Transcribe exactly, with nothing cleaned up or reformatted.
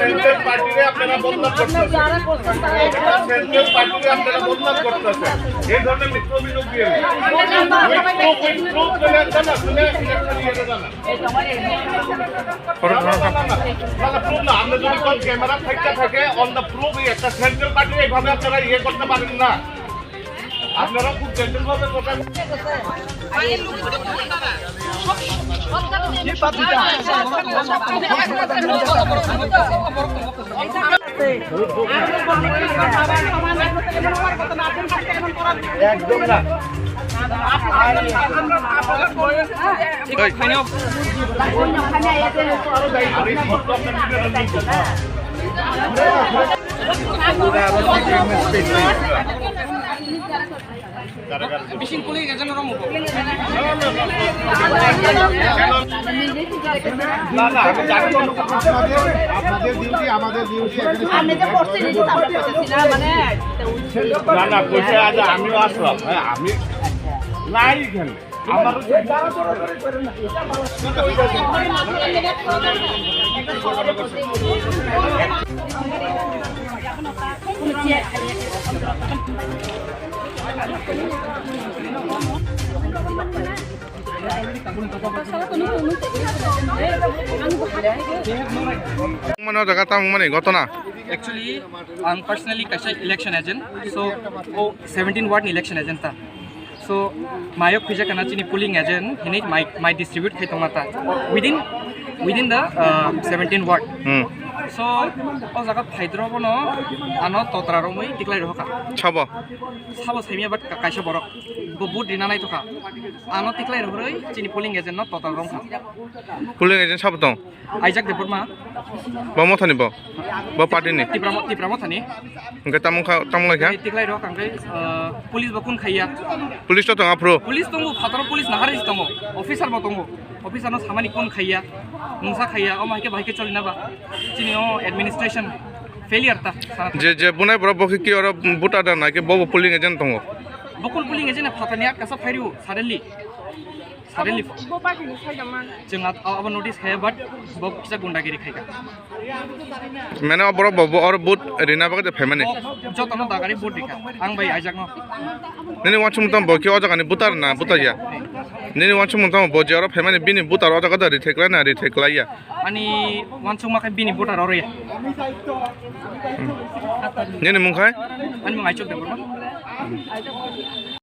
সেন্ট্রাল পার্টিরে আপনারা বদনাম করতেছেন। সেন্ট্রাল পার্টিরে আপনারা বদনাম করতেছেন। এই ধরনের মিথ্যা অভিযোগ দিয়ে। With proof, with proof, না, না, proof না। আপনি যদি কোন ক্যামেরা থাকতে থাকে, on the proof, এই একটা সেন্ট্রাল পার্টি এইভাবে আপনারা ইয়ে করতে পারেন না। আপনারা খুব জেন্টল ভাবে কথা একদম না। আপনাদের, আপনাদের ডিউটি, আমাদের ডিউটি এখানে। না, না, কইছে আজ আমিও আসলাম। হ্যাঁ, আমি নাই এখানে। আমার Mano jaga tamo mani gotona. Actually, ang personally kaisa election agent. So, o seventeen ward ni election agent ta. So, mayok khwija kana chini polling agent, hini mai, mai distribute khai tongma ta. Within, within the, uh, seventeen ward. Hmm. So, o jaga phaidro bono ano totra romwi tiklai rohka. Sabo. Sabo saimya but ka-, kaisa borok. Bo vote rina nai tokha. Ano tiklai rohoroi chini polling agent no total romkha. Polling agent sabo tong? Aijak Debbarma. Bo mothani bo? Bo party ni? Tipra mo-, Tipra mothani. Hingke tamo kha, tamo lai kha? Tiklai rok hingke, uh, police bo kun khaiya. Police to tong aphuru? Police tongo, phataro police nahari tongo. Officer bo tongo. Officer no samani kun khaiya. Mungsa khaiya. Omo hai khe bahai khe choli na ba. Chini o administration. Failure ta, sana ta. Je, je bunai borok bo khe ki oro voter da na khe bo bo polling agent tongo? Bo kun polling agent na phatani atkasa phairu suddenly. Suddenly. Bo, bo party ni sai da man. Chwng at-, abo notice khaya but bo kisa gundagiri khaika. Mane o borok bo, bo oro vote rina bagwi de phaimani. Bo jotono dagari vote rikha. Ang bai aijak no. Nini wansuk mung tamo bo khe o jaga ni voter na voter ya? Nini wansuk mung tamo bo je oro phaimani bini voter o jaga da rithai klai na rithai klai ya? Ani wansukma khe bini voter oro ya. Nini mung khai? Ani mung Aichuk Debbarma.